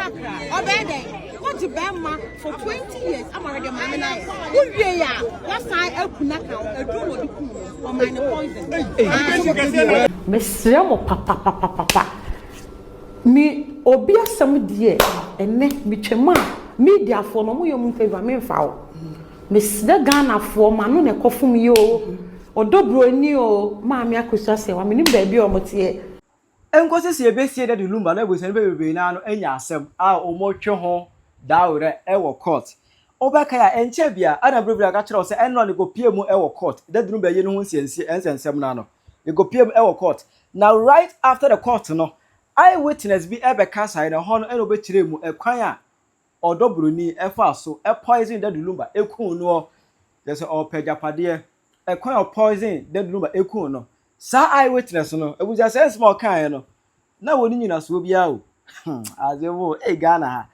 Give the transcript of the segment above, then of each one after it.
Accra, ɔbɛyɛ dɛn? Wagye bɛrima for 20 years ama hwɛ deɛ maame no ayɛ. Wowie a, wasan aku no aka ho. Aduro na ɔde kum no. Ɔman no poison. Mesrɛ mo papapapapa me obi asɛm deɛ ɛnɛ metwam a mediafoɔ no ɔmo yɛ ɔmo interview a memfa wo. Mesrɛ Ghanafoɔ m'ano na ɛkɔ fom yi oo, ɔdɔ broni oo, Maame Akosua Serwaa menim baabi a ɔmo teɛ. Enkosi sɛ yebesie Daddy Lumba na abusua no bebree no ara no anya asɛm a wɔtwe ho dawurɛ wɔ court. Wobɛkae a, ɛnkyɛɛ biara na bere bi aka kyerɛ wo sɛ ɛnora no yɛkɔpue mu wɔ court, Daddy Lumba ayi no ho nsiesie nsɛnsɛm no ano. Yɛkɔpue mu wɔ court. Na right after the court no, eye witness bi bɛkasae na ɛhɔ no na ɔbɛkyerɛɛ mu ɛkwan a ɔdɔ buroni faa so poison Daddy Lumba kuu noɔ. Kyerɛ sɛ ɔrepɛ agyapadeɛ. Ɛkwan a ɔpoison Daddy Lumba kuu no, Saa eye witness no, abusua saa nsɛm a ɔkaeɛ no, na wɔnni nyinasoɔ biara o. Hmm, asɛm o, ei Ghana ha.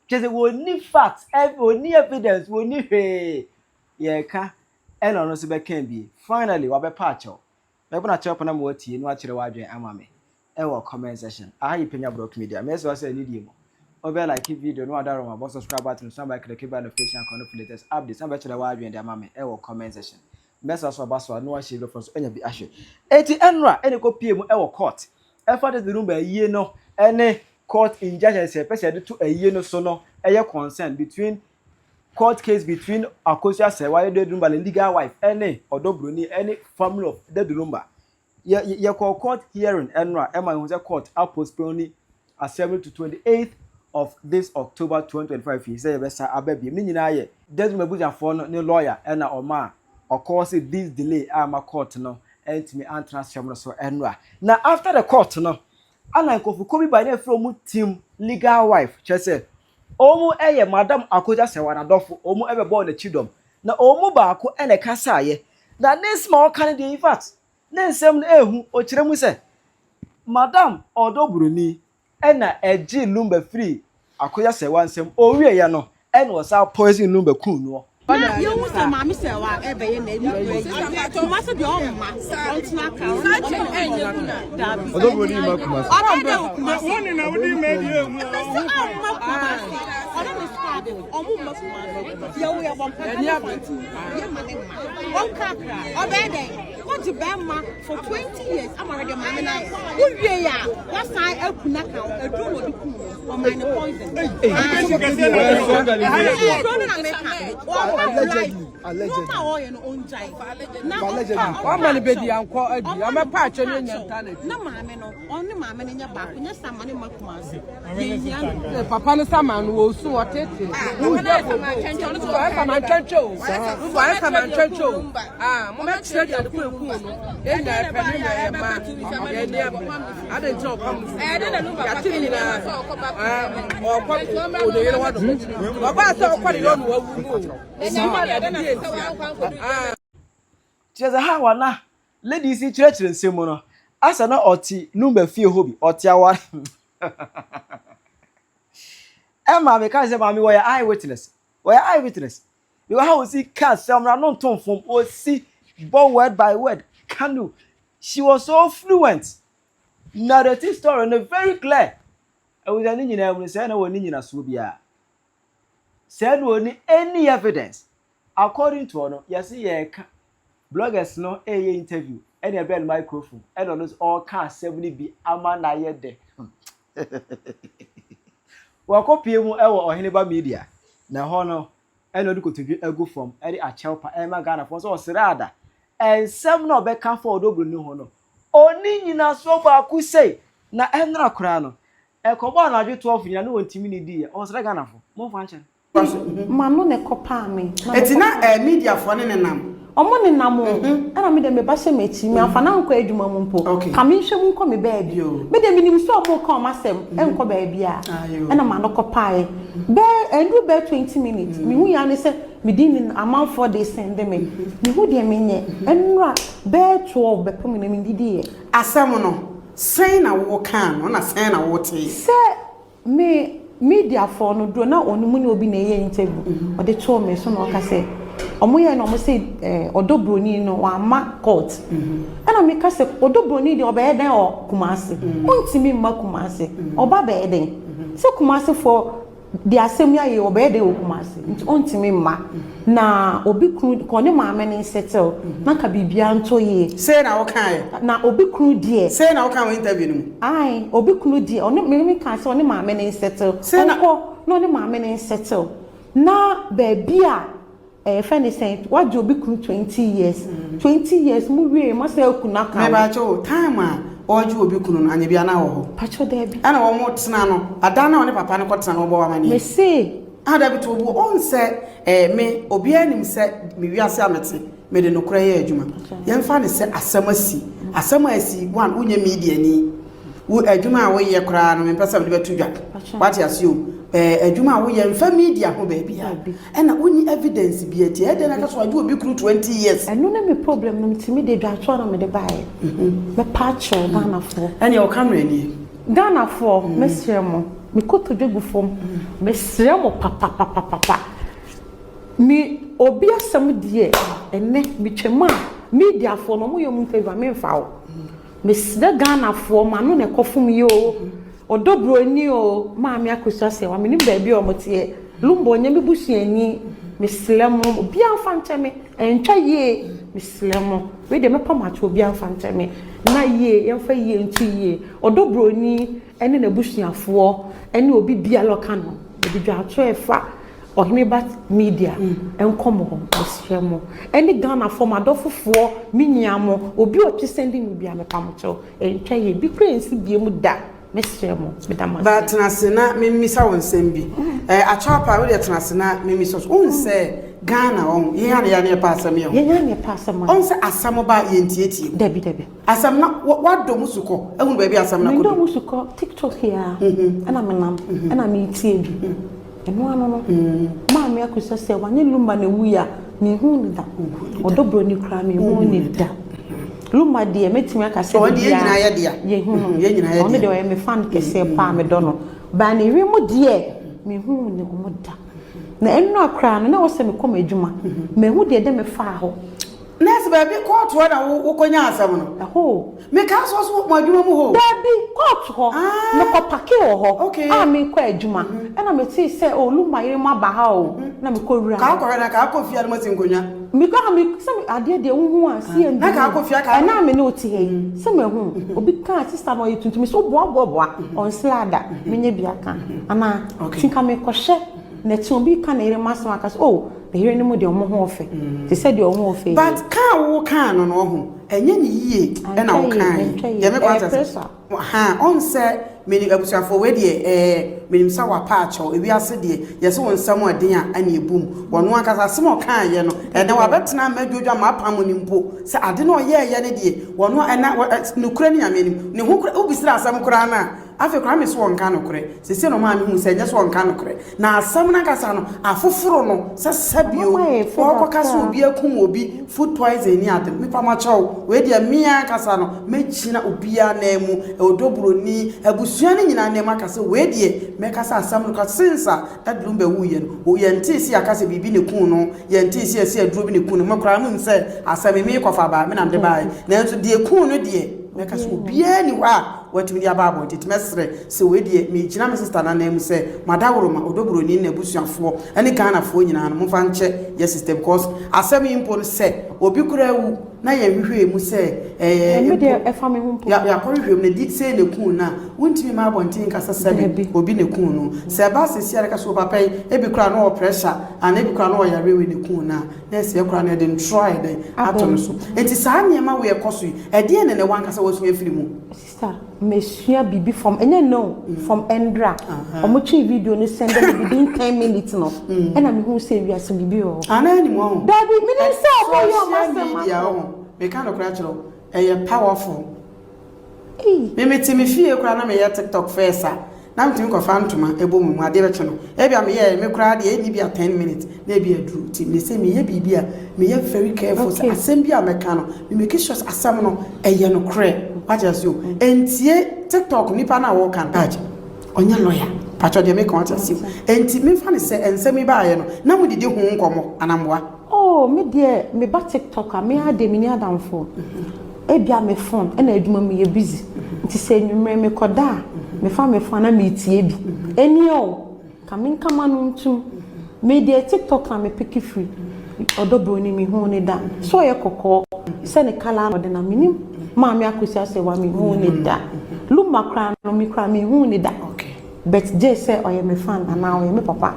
Kyerɛ sɛ wɔnni fact, wɔnni evidence, wɔnni hwee. Yɛreka ɛna ɔno nso bɛka bi. Finally, wabɛpa akyɛw. Mɛbɔ no akyɛw pɛ na ma watie na wakyerɛ w'adwene ama me ɛwɔ comment section. Aha yɛ Penya Brock Media. Mɛsrɛ wo sɛ anidie mu, wobɛ like video no, wadaro ho, abɔ subscribe button so, na bɛ click bell notification icon no for latest updates, na bɛkyerɛ w'adwene de ama me ɛwɔ comment section. Mɛsa so aba so a na wahyɛ bi nso anya bi ahwɛ. Eti ɛnora ɛna ɛkɔ pie mu ɛwɔ court ɛfa Daddy Lumba ayie no ɛne court injunction sɛ ɛpɛ sɛ yɛde to ayie no so no ɛyɛ concern between court case between Akosua Serwaa Daddy Lumba ne legal wife ɛne Ɔdɔ Broni ɛne family of Daddy Lumba. Yɛ yɛkɔɔ court hearing ɛnora ɛma yɛhu sɛ court apostpone asɛm no to 28th of this October 2025 yi sɛ yɛbɛsa aba bio. Ne nyinaa yɛ Desmond abusuafoɔ no ne lawyer ɛna ɔmaa ɔkɔɔ this delay a ama court no ɛntumi antena asɛm no so ɛnora. Na after the court no, ana nkurɔfokuo bi ba ne ɛfrɛ wɔn team legal wife, kyerɛ sɛ wɔn ɛyɛ Madam Akosua Serwaa n'adɔfo, wɔn ɛbɛbɔɔ n'akyi dɔm. Na wɔn mu baako ɛna ɛkasaeɛ. Na ne nsɛm a ɔka no deɛ, in fact, ne nsɛm no ehu. Ɔkyerɛ mu sɛ Madam Ɔdɔ Buroni ɛna ɛgye Lumba firi Akosua Serwaa nsam. Owieɛ no ɛna ɔsan poison Lumba kum noɔ. Na yɛhu sɛ Maame Serwaa ɛbɛyɛ na ɛni kura yi Kumase deɛ ɔmma ɔntena ka ɔno dabi. Ɔdɔ Buroni ma Kumase. Ɔbɛyɛ dɛ wɔ Kumase ɛsɛ ɔmma Kumase, ɔne ne squad ɔmo mma Kumase. Yɛwo yɛbɔ mpa fanti yɛ ma ne mma ɔnka Accra. Ɔbɛyɛ dɛ wagye bɛrima for 20 years ama hwɛ deɛ maame no ayɛ. Wowie a, wasan aku no aka ho. Aduro na ɔde kum no. Ɔman no poison. Aduro no na meka ɔma life nneɛma a ɔyɛ no ɔngyae na Wama no bɛdi ankɔ adi ɔmɛpa akyɛ no anya ntalɛt. Na maame no, ɔne maame no nyɛ baako nyɛ sa ma ne ma Kumase yɛhia no. Papa no sama no wɔ osu ɔtete sama ntwɛntwɛ o wayɛ sama ntwɛntwɛ o ah mɔmɛkyerɛ deɛ ade kɔ eku no yɛn nyinaa yɛpɛ ne nyinaa yɛ ma yɛn ni abere ade nkyɛn ɔkɔm no yɛate ne nyinaa ɔkɔ ɔne yere hɔ no ɔbaa sɛ ɔkɔ ne yɛ ɔno wawu no o ɔma de ade deɛ ntia ah. Kyerɛ sɛ how a na lady yi si kyerɛkyerɛ nsɛm mu no, asɛ na ɔte Lumba fie hɔ bi, ɔte aware. Ɛma meka sɛ maame wɔyɛ eye witness, wɔyɛ eye witness. Because how osi ka asɛm no, ano nto mfom, osi bɔ word by word, kanu. She was so fluent. Narrative story no very clear. Ɛwɔ ne nyinaa mu no, sɛ na wɔ ne nyinasoɔ biara. Sɛ na wɔni any evidence. According to ɔno, yɛsi yɛreka bloggers no ɛyɛ interview ɛna ɛbɛn no microphone ɛna ɔno nso ɔreka asɛm no bi ama na ayɛ dɛ. Wɔkɔpie mu ɛwɔ Ɔheneba Media na ɛhɔ no ɛna ɔde kotodwe agu fam ɛde akyɛw pa ɛma Ghanafoɔ nso ɔsrɛ ada nsɛm na ɔbɛka fa Ɔdɔ Buroni ho no ɔni nyinasoɔ baako sei na ɛnora koraa no ɛkɔbɔ anadwo 12 nyina ne wɔntumi ne diiɛ. Ɔsrɛ Ghanafoɔ momfa nkyɛn. M'ano na ɛkɔpaa me. Na Eti na mediafoɔ ne nenam. Ɔmo nenam o, ɛna me deɛ me ba hyɛ m'akyi, me afa na nkɔ adwuma mu mpo. Ka me nhwɛ mu nkɔ me baabi. Me deɛ menim sɛ ɔmo ka ɔmo asɛm ɛnkɔ baabi a, ɛna m'ano kɔpaeɛ. Bɛɛ ɛnduru bɛɛ 20 minutes, mehu ya ne sɛ me din ne amanfoɔ de send me. Mehu deɛ menyɛ, ɛnora bɛɛ 12 bɛpem na mendidiiɛ. Asɛm no, sɛn na wokaa no na sɛn na wotee? Sɛ me mediafoɔ no duro na ɔno mu ne obi na ɛyɛ interview, ɔde too me so na ɔka sɛ ɔmo yɛ na ɔmo sɛ Ɔdɔ Broni no wama court, ɛna meka sɛ Ɔdɔ Broni deɛ ɔbɛyɛ dɛn wɔ Kumase? Ɔntumi mma Kumase, ɔba bɛyɛ dɛn? Sɛ Kumasefoɔ de asɛm yi ayɛ ɔbɛyɛ dɛn wɔ Kumase nti ɔntumi mma na obi kunu kɔ ne maame ne nsettle na nka biribiara ntɔ yie. Sei na wokaeɛ. Na obi kunu deɛ. Sei na wokaa wɔ interview no mu. Ae, obi kunu deɛ ɔne me me kaa sɛ ɔne maame ne nsettle. Sei na. Ɔnkɔ na ɔne maame ne nsettle na baabi a. Ɛɛ yɛfrɛ no sɛn wagye obi kunu 20 years 20 years mo wie mo asan aku no aka ho. Mepakyɛ o time a ɔregye obi kunu no anyɛ bia na wɔ hɔ. Pakyɛ daabi. Ɛna wɔn tena no adan na ɔne papa no kɔ tena no ɔbɔ wo amaneɛ. Mese. Ah dabi to obu ɔn sɛ ɛɛ me obiara nim sɛ me wiase a mete mede nokorɛ yɛ adwuma yɛnfa no sɛ asɛm asi asɛm a asi one wonyɛ media ni. Wo adwuma a woyɛ koraa no mempɛ sɛ mede bɛto dwa. Wate aseɛ o. Ɛɛ adwuma a woyɛ mfa media ho baabiara. Ɛna wonni evidence bi nti ɛyɛ dɛn na aka sɛ wagye obi kunu 20 years. Ɛno ne me problem no nti mede dwatoa na mede baeɛ. Mɛpa akyɛw Ghanafoɔ. Ɛneɛ wo camera nie. Ghanafoɔ mesrɛ mo, me kotodwe gu fam, mesrɛ mo papapapapa. Me obi asɛm deɛ ɛnɛ metwam a mediafoɔ no wɔyɛ wɔn interview a memfa wo. Mesrɛ Ghanafoɔ m'ano na ɛkɔ fom yi oo, ɔdɔ broni oo, maame Akosua Serwaa menim baabi a ɔmo teɛ, Lumba ɔnyɛ me busuani, mesrɛ mo obiara nfa nkyɛ me, ɛntwa yie, mesrɛ mo, wei deɛ mɛpa mo akyɛw obiara nfa nkyɛ me, na yie yɛnfa yie nto yie, ɔdɔ broni ɛne n'abusuafoɔ ɛne obi biara ɔka ne ho, mede dwaatoa ɛfa. Ɔheneba media nkɔ mo hɔ mesrɛ mo ɛne Ghanafoɔ madɔfofoɔ me nua mo obi ɔtwe sɛndi me bia mepa mo kyɛw ɛntwa yie bi koraa ɛnsi biom da mesrɛ mo meda mo Ba ase. tena ase na me mmisa wo nsɛm bi eh Akyɛwapa wo deɛ tena ase na me mmisa wo wohu sɛ Ghana ɔho yɛn a na yɛ a na yɛpɛ asɛm yɛ ho Yɛn a na yɛpɛ asɛm ɔhu sɛ asɛm ba a yɛntietie mu Dabi dabi. Asɛm no woadɔ mu sukɔ ahunu baabi a asɛm no Mendɔ akɔdu mu sukɔ TikTok yi ara ɛna menam ɛna metie bi. Ɛno ano no, Maame Akosua sɛ wanyɛ Lumba na ewui a, menhuu no da. Ɔdɔ broni koraa menhuu no da. Lumba deɛ mɛtumi aka sɛ Ɔno deɛ yɛn nyinaa yɛ dea. Yɛhu no. Yɛn nyinaa yɛ Ɔno dea. deɛ ɔyɛ me fan kɛseɛ paa medɔ no. But ne yere mu deɛ, menhuu ne wɔn da. Na ɛnora koraa no, na ɛwɔ sɛ mekɔ m'adwuma. Mahu deɛ ɛde me faa hɔ. Nurse baabi kɔɔto hɔ na wo kɔ nyaa asɛm no. Ɛhɔ o. Me kaa sɛ ɔso mo adwuma mu hɔ o. Daabi kɔɔto hɔ. Ah. Me kɔ pake wɔ hɔ. Okay. A me kɔ adwuma. Ɛna me tee sɛ oh Lumba yere mo aba ha o. Na me kɔ wura. Kaa kɔ hwɛ na kaa kɔ fie a na mo asi nkonwa. Me kɔ a me sɛ me adeɛ deɛ wo hu a CMD. Na kaa kɔ fie a kaa. Ɛna me ne wo te ha yi sɛ me hu. Obi kaa sister no ɔyɛ tuntum me sɛ wo boa boa boa ɔnsla da me nyɛ bi aka anaa. Okay. Ti nka me kɔ hwɛ na ɛte obi ka ne yere mo asɛm aka sɛ oh. Ne yere no mu deɛ ɔmo ho ɔfɛ te sɛ deɛ ɔho ɔfɛ yi. But kaa wo kaa no no ɔho ɛnyɛ ne yie ɛna wo kaa yi deɛ mekɔ Ɛyɛ pressure. Haa ɔn sɛ menim abusuafoɔ wei deɛ ɛɛ menim sɛ wapa akyɛw ewiase deɛ yɛse wo nsɛm ɛden a ɛna ebum wɔno ankasa asɛm a ɔkaa yɛ no ɛnɛ wabɛtena ama adwodwo ama apam no mpo sɛ ade no ɔyɛɛ yɛ no deɛ wɔno ɛna nokorɛ ne Nyame anim ne ho kora wobisira asɛm koraa no a Afei koraa me so ɔnka nokorɛ. Seesei na ɔmaa mehu sɛ ɛnyɛ sɛ ɔnka nokorɛ, na asɛm no ankasa no, afoforo no sɛ sɛbio wɔrekɔka sɛ obi akum obi, food poison ne ade no, mepa mo akyɛw, wei deɛ me ankasa no, mɛgyina obiara nan mu, Ɔdɔ Buroni, abusua no nyinaa nan mu aka sɛ wei deɛ, mɛka sɛ asɛm no koraa, since a Daddy Lumba wuiɛ no, yɛntee sɛ yɛaka sɛ biribi na ɛkuu no, yɛntee sɛ yɛse aduro bi na ɛkuu no, me koraa monim sɛ asɛm yi merekɔfa aba, me na mede baeɛ, nanso deɛ ɛkuu no deɛ, mɛka sɛ obiara nni hɔ a watumi de aba abɔnten nti mɛsrɛ sɛ wei deɛ megyina me sister no anan mu sɛ madaworoma ɔdɔ buroni ne n'abusuafoɔ ne Ghanafoɔ nyinaa no momfa nkyɛ yɛ sister because asɛm yi mpo no sɛ obi koraa awu na yɛnhwehwɛɛ mu sɛ ɛɛ Me deɛ ɛfa me ho mpo. Yɛakɔhwehwɛ mu na di sei na ɛkuu no a wontumi mma abɔnten nka sɛ sɛbe obi na ɛkuu no sɛ ɛba seesei a na ka sɛ o papa yi ebi koraa na ɔwɔ pressure anaa ebi koraa na ɔwɔ yareɛ wei na ɛkuu no a na ɛsɛ koraa na ɛde ntorɔ ayɛ dɛn ato no so nti saa nneɛma wei ɛkɔ so yi ɛdeɛn na ɛnɛ wankasa wasua afiri mu? Sister mesua biribi from ɛnyɛ nnɛ o from ɛndra ɔmo twee video no send me within 10 minutes no ɛna mehu sɛ wiase biribi wɔ hɔ. Anaa anim ɔho. Dabi menim sɛ ɔmo yɛ ɔmo Social asɛm media akɔ. ɔho meka nokorɛ akyerɛ wo ɛyɛ powerful. Ei. Me mete me fie koraa na meyɛ tiktok first a na metumi kɔfa ntoma bɔ me mu adeɛ bɛkye no ebia meyɛɛ me koraa deɛ ɛnni bia ten minutes na ebia aduru nti me sɛ meyɛ biribi a meyɛ very careful sɛ asɛm bi a mɛka no me make sure sɛ asɛm no ɛyɛ nokorɛ wate aseɛ o ɛntie tiktok nipa no a wɔka no judge ɔnyɛ lawyer patwɔ deɛ meka wate aseɛ o ɛnti memfa no sɛ nsɛm yi baayɛ no na modidi ho nkɔmmɔ anamboa. Oh me deɛ me ba tiktok a me ara deɛ menni adamfo ebia me phone ɛna adwuma mu yɛ busy nti sɛ anwummerɛ me kɔ da a. Mefa me phone na metie bi. Ɛnie o, ka menka m'ano ntom. Me deɛ TikTok na me peke firi. Ɔdɔ broni mehuu no da. Sɛ ɔyɛ kɔkɔɔ, sɛ ne colour na ɔde nam menim. Maame Akosua Serwaa mehuu no da. Luma koraa no me koraa mehuu no da. But gyee sɛ ɔyɛ me fan anaa ɔyɛ me papa.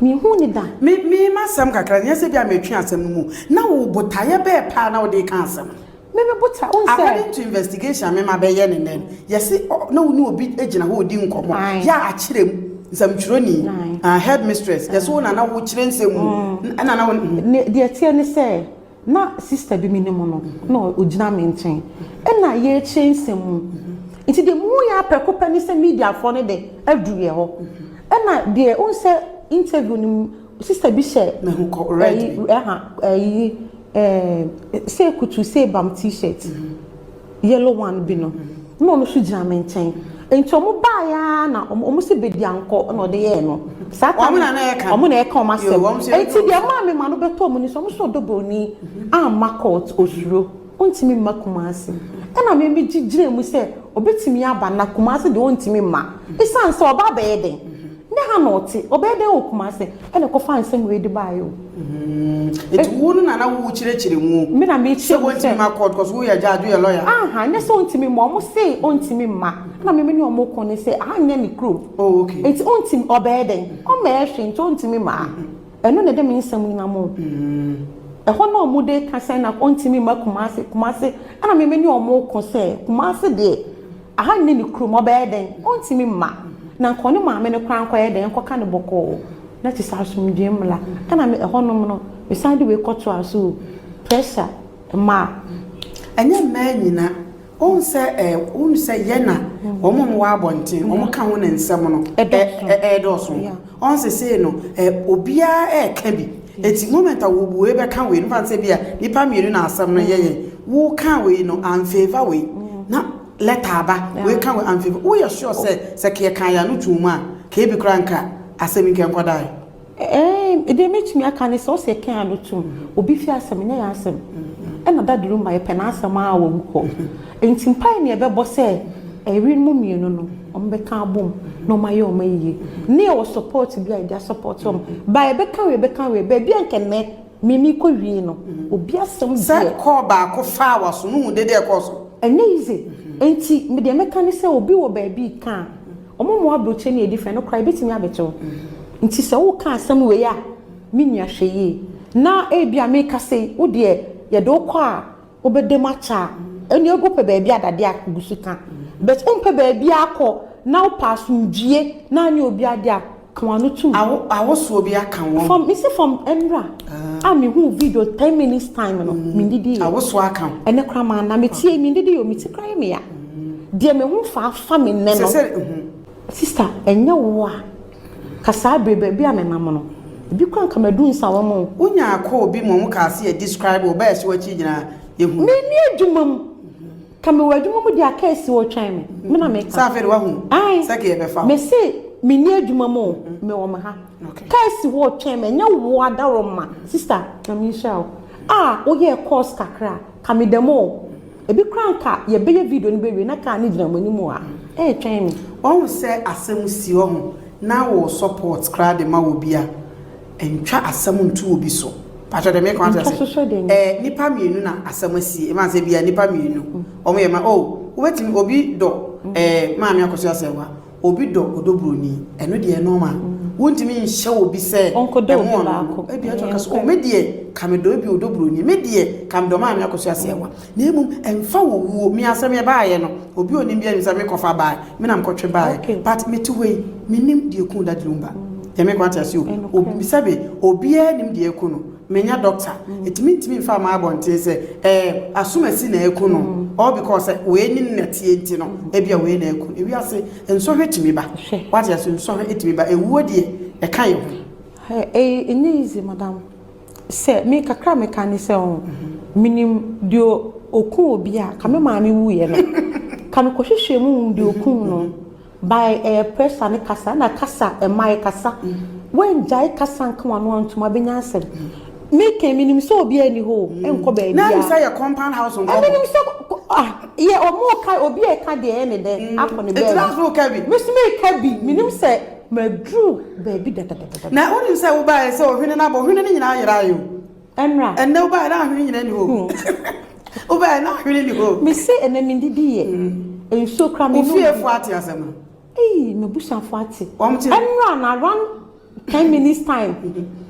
Mehuu no da. Me me m'asɛm kakra, nyɛ sɛ bi a metwe asɛm no mu. Na wo botaeɛ bɛɛ paa na wode reka asɛm no? Me me botae, wohu sɛ. According to investigation a me ma bɛyɛ no nnɛ no, yɛse ɔ na wo ne obi gyina hɔ redi nkɔmmɔ, yɛ a akyerɛ mu, nsɛmtwerɛni, ah, headmistress, yɛse wo na na wokyerɛ nsɛm mu, ɛna na wo. Ne deɛ ɛteɛ ne sɛ, Na sister bi menim no na ɔgyina me nkyɛn ɛna yɛrekyerɛ nsɛm mu nti deɛ mehu yɛ ara prɛko pɛ ne sɛ mediafoɔ no de aduru yɛ hɔ ɛna deɛ wohu sɛ interview no mu sister bi hyɛ ɛyi ɛha ɛyi ɛɛ sɛ kutu sɛ bam t-shirt. yellow one bi no na ɔno nso gyina me nkyɛn nti ɔmo baeɛ ara na ɔmo ɔmo si bedi ankɔ na ɔde yɛɛ no saa time Wɔn na na ɛka. ɔmo na ɛka ɔmo Yo, asɛm wɔn nso yɛ nti deɛ maa me ma no bɛtɔ ɔmo ni so ɔmo sɛ ɔdɔ broni amma court osuro ɔntumi mma Kumasi ɛna me me gye gyina mu sɛ ɔbɛtumi aba na Kumasi deɛ ɔntumi mma esan sɛ ɔba abɛyɛ dɛn ne ha na ɔte ɔbɛyɛ dɛn wɔ Kumasi ɛna ɛkɔfa nsɛm wei de baeɛ o. Nti wo no na na wo kyerɛkyerɛ mu. Me na me kyerɛ mu sɛ. Sɛ wɔntumi ma court cause wo yɛ judge wo yɛ lawyer. Aha nyɛ sɛ ɔntumi mma ɔmo se ɔntumi mma ɛna me me ne ɔmo ko ne sɛ aha nyɛ ne kurom. Oh okay. Nti ɔntumi ɔbɛyɛ dɛn ɔmmɛyɛ hwee nti ɔntumi mma ɛno na ɛde me nsɛm nyina mo. Ɛhɔ na ɔmo de ka sɛ na ɔntumi mma Kumasi Kumasi ɛna me me ne ɔmo ko sɛ Kumasi deɛ. Aha nyɛ ne kurom, ɔbɛyɛ dɛn? Ɔntumi mma. Na nka ɔne maame no koraa nkɔyɛ dɛn? Nkɔka no bɔkɔɔ na kyerɛ sɛ asomdwoeɛ mmra. Ɛna me ɛhɔnom no, mesan de wei kɔtoaa so o, pressure mmaa. Ɛnyɛ mmaa nyina, wohu sɛ eh, wohu sɛ yɛ na wɔn a wɔwɔ abɔnten, wɔn ka ho na nsɛm no ɛɛdɔɔso. Ɔn sesei no, eh, obiara ɛɛka bi. Eti moment a wo wei bɛka wei no, fa no sɛ bi a nipa mmienu na asɛm no yɛ yɛn, wo ka wei no, amfavour wei, na letter aba, wei ka wei amfavour, woyɛ sure sɛ sɛ ka yɛkaa yɛn ano too mu a, ka ebi koraa nka asɛm yi nka ɛnkɔdae? Ɛɛ, deɛ mɛtumi aka ne sɛ, ɔsɛ yɛka yɛn ano tom, obi fie asɛm nyɛ yɛn asɛm, ɛna Daddy Lumba yɛpɛ n'asɛm ara wawu kɔ, nti mpaeɛ na yɛbɛbɔ sɛ ɛyerenom mmienu no wɔbɛka abom na wɔayɛ wɔn ayie, ne yɛwɔ support bi a yɛde asupɔte wɔn, but yɛbɛka wei yɛbɛka wei, baabi a nka nnɛ Me me kɔ wie no obi asɛm deɛ. Sɛ call baako faa waso no hu dede ɛkɔɔ so. Ɛnyɛ easy nti me deɛ mɛka ne sɛ obi wɔ baabi reka a ɔmo mmoa aburokyire no yɛ different no koraa ebetumi abɛkyɛ wo nti sɛ wo ka asɛm wei a me nua hwɛ yie na ebia meka sei wo deɛ yɛde wo kɔ a Wobɛda mu akyɛ a, ɛnneɛ wopɛ baabi a dadeɛ a gu so ka. But wompɛ baabi akɔ na wopɛ asomdwie na anyɛ obi adeɛ a, ka w'ano tom. Awo awosoɔ bi aka wɔn. From me se from ɛnra a me hu video 10 minutes time no me ndidi yɛ. Awosoɔ aka wo. Ɛnɛ koraa maa na me tie me ndidi yɛ o me ti koraa yɛ me ya. Deɛ me ho fa afa me nnɛ no. Sɛ sɛ. Sister ɛnyɛ wo a ka saa bere baabi a menam no ebi koraa nka madu nsawam o. Wo nyaa call bi ma ɔmo kaa se yɛ describe wo baa ɛhyɛ w'akyi nyinaa yɛ hu. Me nni adwuma mu ka me wɔ adwuma mu deɛ a kaa si hɔ twɛn me me na me ka. Sɛ afei de wahu sɛ ka yɛ bɛfa wo. Me se me nni adwuma mu o me wɔ me ha kaa si hɔ twɛn me ɛnyɛ wo adaworoma sister Nyame nhyira wo a wo yɛɛ course kakra ka me da mu o. Ebi koraa anka yɛbɛyɛ video no bɛwie na car no gyina mo anim a ɛretwɛn me. Wahu sɛ asɛm si wahu na wo support koraa de ma obi a ntwa asɛm nto obi so pakyɛ deɛ meka wate ase ɛɛ nipa mmienu na asɛm asie ɛma sɛ bia nipa mmienu wɔn yɛ ma oh wobɛtumi obi dɔ ɛɛ maame akɔso asɛwa Obi dɔ ɔdɔ buroni, ɛno deɛ normal. Wontumi nhyɛ obi sɛ Ɔnkɔdɔ ɛmo obi ɔno no. baako. Ebia Ɛyɛ ɔka sɛ, oh nokorɛ. me deɛ ka medɔ ebi ɔdɔ buroni, me deɛ ka medɔ Maame Akosua Aseɛwa. Na mmom ɛmfa wo wuo. Me asɛm ɛbaeɛ no, obi a ɔnim biara nim sɛ mekɔfa baeɛ, me na mekɔtwe baeɛ. Okay. But mete hɔ yi, mennim deɛ ɛkuu Daddy Lumba. Deɛ meka wate aseɛ o. Ɛyɛ Obi, nokorɛ. sɛbe obiara nnim deɛ aku no. Menyɛ doctor, nti mentumi mfa mma abɔnten sɛ ɛɛ asomasi na aku no all because sɛ wei ne no nɛteɛ nti no ebia wei na aku no. Ewiase nsɔhwɛ tumi ba. Wate ase nsɔhwɛ tumi ba. Ewuo deɛ ɛka yɛ ho. Hɛ ɛyi ɛnyɛ easy madam sɛ me kakra a meka ne sɛ oh menim deɛ ɔku obi a ka me maame wuiɛ no ka mekɔhwehwɛ mu hu deɛ ɔku no. By ɛyɛ pressure ne kasa ɛna kasa ɛma yɛ kasa wangyae kasa nka wano antom abɛnya asɛm me kɛn menim sɛ obiara nni hɔ o ɛnkɔ baabiara Na nim sɛ yɛ compound house nkɔ menim sɛ Ah, yɛ ɔmo ka obi a ɛka deɛ ɛyɛ ne dɛ akɔ ne Eti na baabi. so woka bi. Me so meka bi, menim sɛ maduru baabi dadadadada. Na wonim sɛ wobaeɛ sɛ ɔhwene no abɔ, ɔhwene no nyinaa yeraeɛ o. Ɛnra. Ɛnnɛ wobaeɛ na ahwene nyinaa ni hɔ o. Wobaeɛ na ahwene ni hɔ o. Mese ɛnɛ mendidi yɛ. Nsuo koraa Wo menom bi. fiefoɔ ate asɛm no? Ei, m'abusuafoɔ ate. Wɔn te. Ɛnra na around 10 minutes time,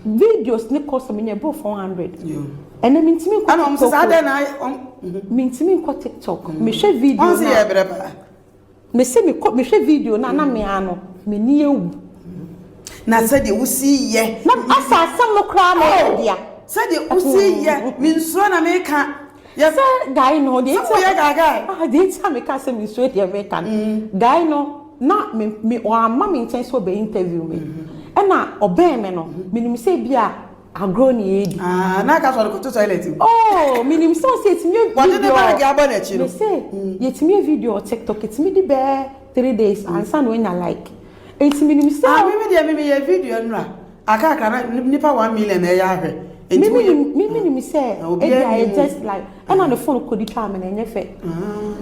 videos ne calls a menya ɛboro 400. Ɛnɛ mentumi nkɔ Ɛna wɔn sɛ TikTok saa o. dɛn na ayɛ wɔn. Mentumi nkɔ TikTok. Mehwɛ video Wɔn sɛ no a. yɛ brɛ paa. Mese mekɔ mehwɛ video no a na me ara no m'ani awu. Na sɛdeɛ wosi yɛ. Na asa asɛm no koraa na ɛyɛ dea. Sɛdeɛ wosi yɛ, mensuro na meka. Yɛ Sɛ guy no deɛ Sɛ woyɛ guy. Ah deɛ nti a meka sɛ mensuro deɛ meka no. Guy no na me me wamma me nkyɛn sɛ ɔbɛ interview me. Ɛna ɔbɛn me no menim sɛ ebia Agorɔ na yɛredi. Ah, na aka sɛ ɔde kɔto toilet mu. Oh, menim sɛ ɔsɛ yɛtumi yɛ video. Wɔde ne baage abɔ n'akyi no. Mese, yɛtumi yɛ video wɔ TikTok, yɛtumi di bɛyɛ 3 days ansa na wanya like. Enti menim sɛ. Ah, mimi deɛ mimi yɛ video nnura. Akakra na nipa 1 million na ɛyɛ ahwɛ. Enti Mimi nim, mimi nim sɛ ebi ayɛ just like ɛna ne phone kɔdi twa me na ɛnyɛ fɛ.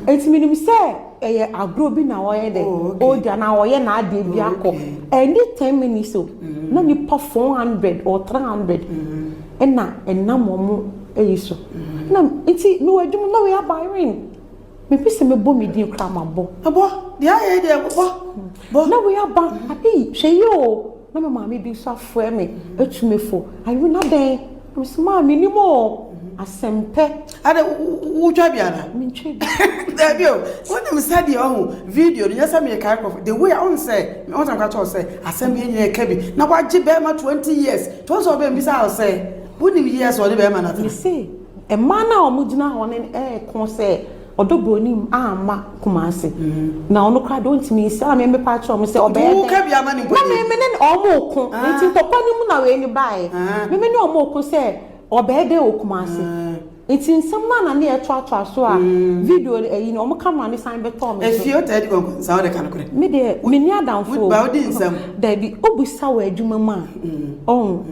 Enti menim sɛ ɛyɛ agorɔ bi na ɔyɛ dɛ. Ɔdi anaa ɔyɛ n'adeɛ bi akɔ. Ɛni 10 minutes o. Na nipa 400 or 300 ɛna ɛnam wɔn ɛyi so. Na nti mewɔ adwuma na wei aba Irene. Mepɛ sɛ mebɔ me din koraa ma bɔ. Bɔ, deɛ ayɛ deɛ bɔ. Bɔ. Na wei aba, abi hwɛ yi o. Na me maame bi nso afrɛ me atu me fo. Irene adɛn? Na me sɛ maa menim o. Asɛmpɛ. Ade wotwa bi ana? Mentwa bi. Dabi o, wonim sɛdeɛ ɔho video no nyɛ sɛ mekae nkurɔfo the way a ɔhu sɛ ɔhu sɛ meka kyerɛ wo sɛ asɛm bi nyina ɛka bi na wagye bɛrima 20 years nti ɔhu sɛ ɔbɛn bisa wo sɛ wonim years ɔde bɛrima no atena. Mese mmaa no a wɔgyina hɔ no ɛɛko sɛ ɔdɔ buroni amma Kumase na ɔno koraa deɛ ɔntumi nsi a me mepa akyerɛ wɔn sɛ ɔbɛyɛ dɛn Woka bi ama ne mpo na me me ne wɔn ko nti ntɔkwa no mu na wei ni baeɛ me me ne wɔn ko sɛ ɔbɛyɛ dɛn wɔ Kumase nti nsɛm no a na ne yɛtoatoa so a video ɛyi no wɔn camera ne san bɛtɔɔ me so. Efie o taa di kɔnkɔnsa wode ka nokorɛ. Me deɛ menni adamfo o. Ba wodi nsɛm. Dabi wobisa wɔ adwuma mu a ɔn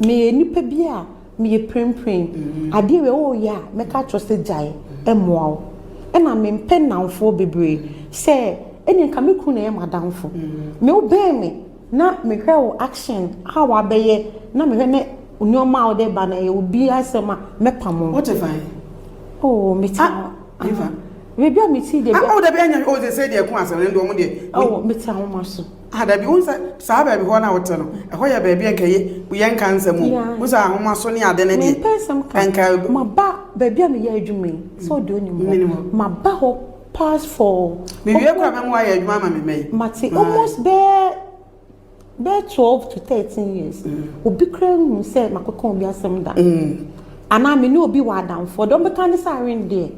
meyɛ nipa bi a meyɛ pirenpiren adeɛ wei woyɛ a mɛka akyerɛ sɛ gyae ɛmmoa wo ɛna mempɛ nnamfoɔ bebree sɛ ɛne nka me kunu na ɛyɛ m'adamfo me wobɛn me na mehwɛ wo action a wabɛyɛ na mehwɛ ne nneɛma a wode ba no ɛyɛ obi asɛm a mɛpam wo. Wote fan? Oh mete ah, ah, baabi a mete deɛ. Ah, oh dabi anya oh sɛ deɛ ɛko asɛm no deɛ ɔmo deɛ. Oh mete ahoma so. Ah dabi wo sɛ saa baabi hɔ na wote no ɛhɔ yɛ baabi a nka yɛ yɛ nka nsɛm o wo sɛ ahoma so ne ade ne deɛ. Mempɛ nsɛm ka. Nka maba baabi a meyɛ adwuma yi sɛ ɔde onim hɔ maba hɔ past for. Mewie kora mɛmo ayɛ adwuma ama me mma yi. Mate almost bɛɛ 12 to 13 years obi kura hu sɛ makɔka obi asɛm da anaa me ne obi wɔ adamfoɔ deɛ ɔmbɛka ne sɛ Irene deɛ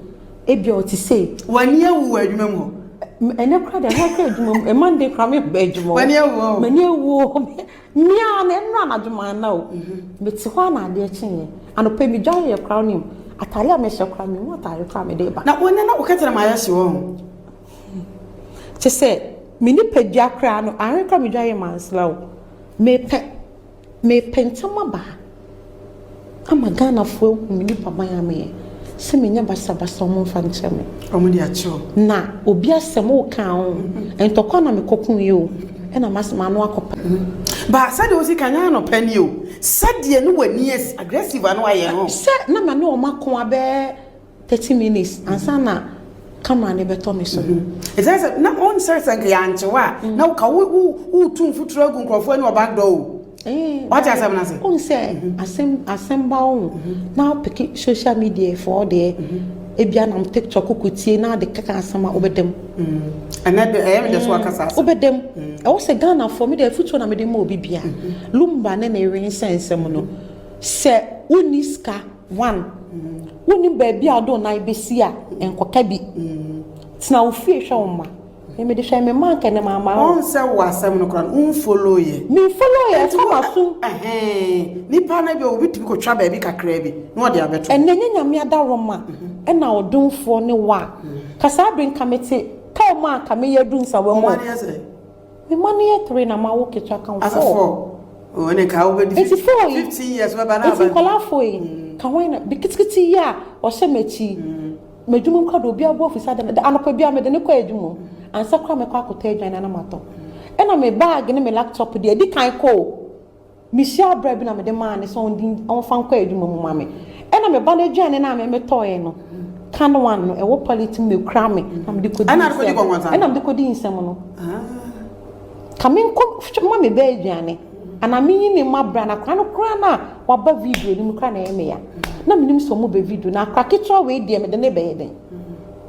ebia ɔte sei. W'ani awu wɔ adwuma mu hɔ. Ɛnɛ kora deɛ ɛnɛ kora adwuma mu Monday kora me ba adwuma hɔ. W'ani awu hɔ. M'ani awu hɔ mmea na ɛnura anadwo maa na o mete hɔ ana adeɛ kyeeɛ anɔpɛ mi dwa yɛ kora onim ataare a mehyɛ kora mi mu ataare kora mi de ba. Na wɔn na wɔkɛtɛrɛ ma ayɛ hye wɔn. Kyɛ sɛ me nipadua koraa no ahwɛ koraa me dwa yɛ mansla o mepɛ mepɛ ntɛm aba ha ama Ghanafoɔ ahu me nipa ban a meyɛ sɛ menya basabasa ɔmo mfa nkyɛ me. Ɔmo de akyerɛw. Na obi asɛm woka ho ntɔkwa na mekɔko yi o ɛna masɛm ano akɔpa. Ba sɛdeɛ wosi ka nyɛ anɔpa ni o sɛdeɛ ne w'ani asi aggressive ano ayɛ no. Sɛ na ma ne ɔmo ako abɛɛ 30 minutes ansa na camera ne bɛtɔ me so. Ɛsɛ sɛ na wɔn sɛ sɛ nka yɛankyew a na ka wo wo wotu mfuturo agu nkurɔfoɔ ani wɔ back door o. Wate asɛm no ase. Wohu sɛ asɛm asɛm ba wo na wopeke social media foɔ deɛ ebia nam TikTok kotie na ade keka asɛm a wobɛdam. Ɛnɛ de ɛyɛ me dɛ so wakasa asɛm. Wobɛdam. Ɛwɔ sɛ Ghanafoɔ mede afutuo na mede ma obi bia. Lumba ne ne yere nsɛnsɛm no sɛ wonni sika one wonni baabi a wode wo nan bɛsi a nkɔka bi. Tena wo fie hwɛ wo mma. Mede hwɛ me mma nkɛ ne maama wo. Wɔn sɛ wo asɛm no koraa no wonfollow yɛ. Memfollow yɛ ɛfa m'asom. Nipa no bi obi tumi kɔtwa baabi kakraa bi na ɔde abɛto. Ɛnɛ nyɛ Nyame adaworoma ɛna ɔdomfoɔ ne wo a ka saa bere nka mete kaa mu a nka meyɛ adu nsawa mu. Wo mma no yɛ sɛ? Me mma no yɛ three na mawo ketewa ka ho four. Asa four. Oh, ɛne nka wobɛdi Nti four yi. 15 years bɛba na aba. Nti nkɔlaa four yi. Ka hwan na bi kitikiti yi a ɔhyɛ m'akyi. M'adwuma mu koraa de obiara bo afu sɛ adɛn na anɔpa biara mede no kɔ adwuma mu ansa koraa mɛkɔ akɔtɔ aduane na matɔ. Ɛna me bag ne me laptop deɛ ɛdi kan kɔ o. Mehyiaa bra bi na mede maa no sɛ ɔndi ɔmfa nkɔ adwuma mu ma me. Ɛna me ba no aduane no a me metɔeɛ no, can one no, ɛwɔ polythene mu ɛkura me na mede kɔdi Ɛna ade kɔdi nsɛm. kɔnkɔnsa Ɛna no? mede kɔdi nsɛm no. Ka menkɔ ma me ba aduane anaa menyi ne mma bra na akora no koraa no a waba video no mu koraa na ɛyɛ me ya. Na menim sɛ ɔmo bɛ video na akora ketewa wei deɛ mede ne bɛyɛ dɛn?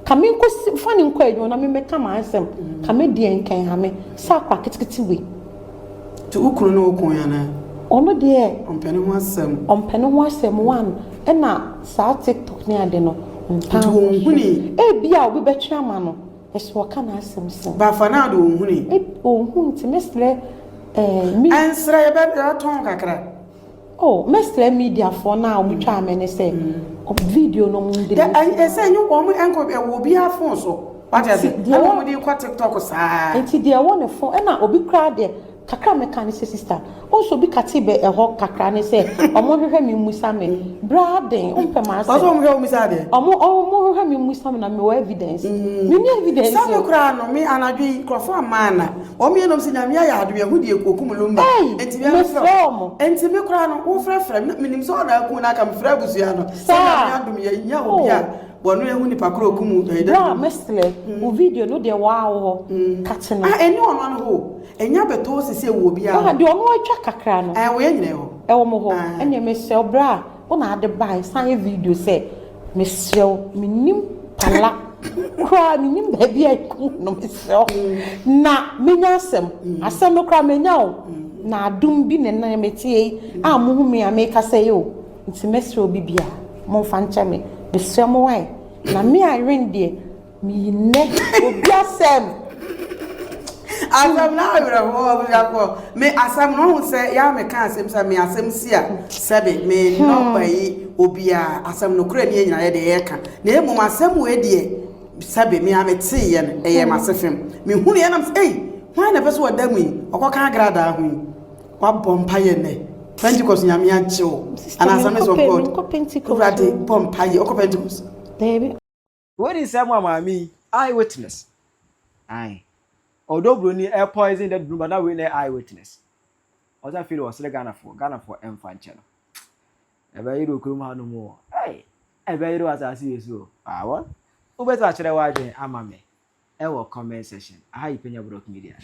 Ka menkɔ si fa ne nkɔ adwuma na memmɛka m'asɛm. Ka me deɛ nka ɛha me sɛ akora ketekete wei. Nti wo kunu ne wo koe anaa? Ɔno deɛ. Ɔmpɛ ne ho asɛm. Ɔmpɛ ne ho asɛm one ɛna saa tiktok ne ade no ɔntaa Nti nkɔ so. ɔnhunii? Ebia obi bɛtwe ama no. Ɛso ɔka n'asɛm sɛn? But for now de ɔnhunii. Eb ɔnhu nti mɛsrɛ eh, me. Ɛnsrɛ yɛbɛ yɛbɛtɔn kakra. Oh mɛsrɛ media foɔ no a ɔmo twaa me no sɛ video no ɔmo Dɛ delete. ɛn ɛsɛ ɛnyɛ wɔn ɛnkɔ ɛwɔ obiara phone so wate ase Nti deɛ ɛna ɛwɔ wɔn de kɔ tiktok saa. Nti deɛ ɛwɔ ne phone ɛna obi koraa deɛ Kakra a mɛka ne sɛ sister, wohu sɛ obi katee bɛ ɛhɔ kakra ne sɛ ɔmo hwehwɛ me mmusa me. Bra aden, wompɛ Ɔsɛ m'asɛm. ɔmo hwɛ wo mmisa adeɛ. Ɔmo ɔmo hwehwɛ me mmusa me na mewɔ evidence. Menni evidence Sɛ me o. koraa no, me anadwo yi, nkurɔfoɔ amma ana? Wɔn yɛ nom sɛ Nyame ayɛ adom, yɛahu deɛ ɛkɔkum Lumba. Ei! Nti me ara mefrɛ Mesrɛ wo. ɔmo. Nti me koraa no, wofrɛfrɛ me, na menim sɛ ɔna aku no aka, mefrɛ abusua no. Sɛ Saa? Nyame adom, yɛanya obi a Oh. wɔno ahu nipa korɔ ɔkum ɛyi Bra Daddy Lumba. mɛsrɛ, wo video no deɛ waa wo hɔ, kate no. Ah, ɛnni ɔno ano hɔ o. Ɛnyɛ abɛtɔ sisi ɛwɔ obiara Ɔha hɔ. deɛ ɔno atwa kakra no. Ɛɛ wɔ yɛn nyinaa hɔ. Ɛwɔ mo hɔ. Ae. Ɛneɛ mesrɛ wo berɛ a wo na ade bae san yɛ video sɛ mesrɛ wo mennim pala koraa mennim baabi a ɛkum no mesrɛ wo na menya asɛm asɛm no koraa menya o na adom bi na ɛnɛ meteɛ yi a mohu me a mekasa yi o nti mɛsrɛ obi biara momfa nkyɛ me mesrɛ mo wae na me Irene deɛ Meyi nnɛ obi asɛm. Asɛm no awerɛhoɔ abusuafoɔ. Me asɛm no ɔhu sɛ yɛ a meka asɛm sɛ me asɛm si a sɛbe me nɔba yi obiara asɛm no korɛ ne yɛ nyina yɛ deɛ yɛka na mmom asɛm wei deɛ sɛbe me a meteeɛ no ɛyɛ m'ase fem mehunu yɛ nam sɛ ei hwan na ɛpɛ sɛ ɔda mu yi ɔkɔka agradaa ho yi wabɔ mpayɛ nnɛ Pentecost nyame agye wo Sister, anaa Assemblies of menkɔ God menkɔ Pentecost Awurade o. bɔ mpayɛ ɔkɔ Pentecost Daabi. Wei ne nsɛm a maame yi, eye witness, ae, ɔdɔ broni ɛ poison dɛ dunu ba na wei na eye witness. Ɔsɛ afei de ɔsrɛ Ghanafoɔ, Ghanafoɔ ɛmfa nkyɛ no. Ɛbɛyere wɔ kurom hanom o, ei, ɛbɛyere wɔ asase wei so o. Ah, what? Wobɛtumi akyerɛ w'adwene ama me ɛwɔ comment section. Aha yi Penya Brock Media.